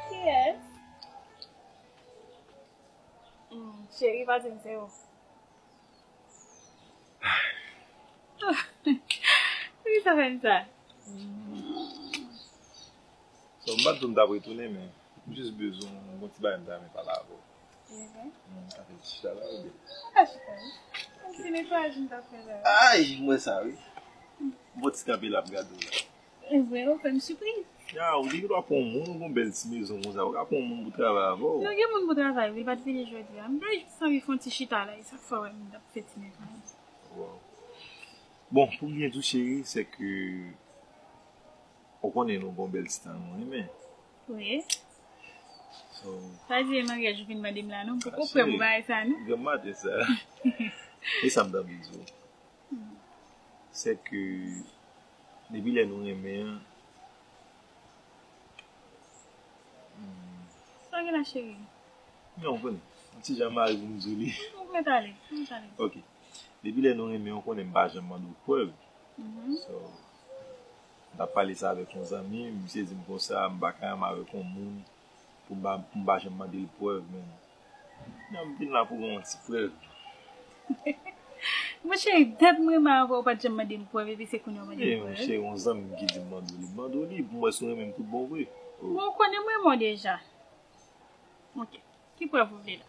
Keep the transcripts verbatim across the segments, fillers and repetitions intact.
Kiyès? Hmm, cheri, pa di m se ou. Poukisa w fè m sa? So, m pa t di w m t ap retounen, men m jis bezwen yon ti bagay m ta renmen pale avè w. Evre? Hmm, sa fè ti chita la, ou byen? M pa ka chita, wi. Yon ti netwayaj m t ap fè la. Ay, m wè sa, wi. M fè ti kanpe la, m gade w la. Evre, ou fè m sipriz. Ya, ou gen dwa pran yon moun, ou gen yon bèl ti mezon konsa, ou ka pran yon moun pou travay avè w. Non, gen moun pou travay, wi, li pa t vini jodi a. M te jis anvi fè yon ti chita la, e sa k fè w wè m t ap fè ti netwayaj. Wow. Bon, pou m byen di w, cheri, se ke ou konnen nou gen yon bèl ti tan nou renmen. Wi. So, sa di e maryaj ou vin mande m la, non? M poko prè pou bagay sa, non? Granm maten sa. E sa m t anvi di w. Se ke depi lè nou renmen an, hmm. Sa gen la, cheri? Non, ou konnen. Yon ti jan mari pou m di w li. Ou mèt ale, ou mèt ale. Ok. Depi lè nou renmen an, ou konnen m pa janm mande w prèv. Mhm. So, m t ap pale sa avèk yon zanmi, misye di m konsa, m pa ka renmen avèk yon moun pou m pa, pou m pa janm mande l prèv, men. Non, m vin la pou yon ti prèv. Monchè, dat m renmen avè w, ou pa t janm mande m prèv, epi se kounye a w mande m prèv. Monchè, yon zanmi m ki di m mande w li, m mande w li, pou m wè si w renmen m tout bon vre. Oh. Bon, ou konnen m renmen w deja. Ok. Ki prèv ou vle la?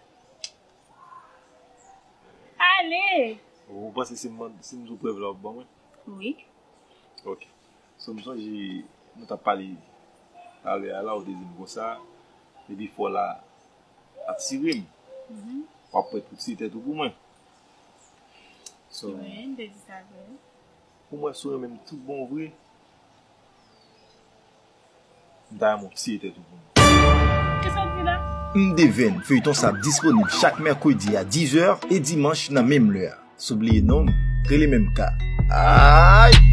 Ale! Ou panse si m mande, si m di w prèv la, w ap ban mwen? Wi. Ok. So, m sonje, nou t ap pale talè a la, ou te di m konsa, depi fò la atire m, mhm, w ap prèt pou tiye tèt ou pou mwen. So, wi, m te di sa vre. Pou mwen, si w renmen m tout bon vre, m ta renmen w tiye tèt ou pou mwen. Kisa w di la? M Devèn, feyton sa ap disponib chak mèkredi a diz è e dimanch nan menm lè a. Sou bliye non m, rele menm ka. Ay!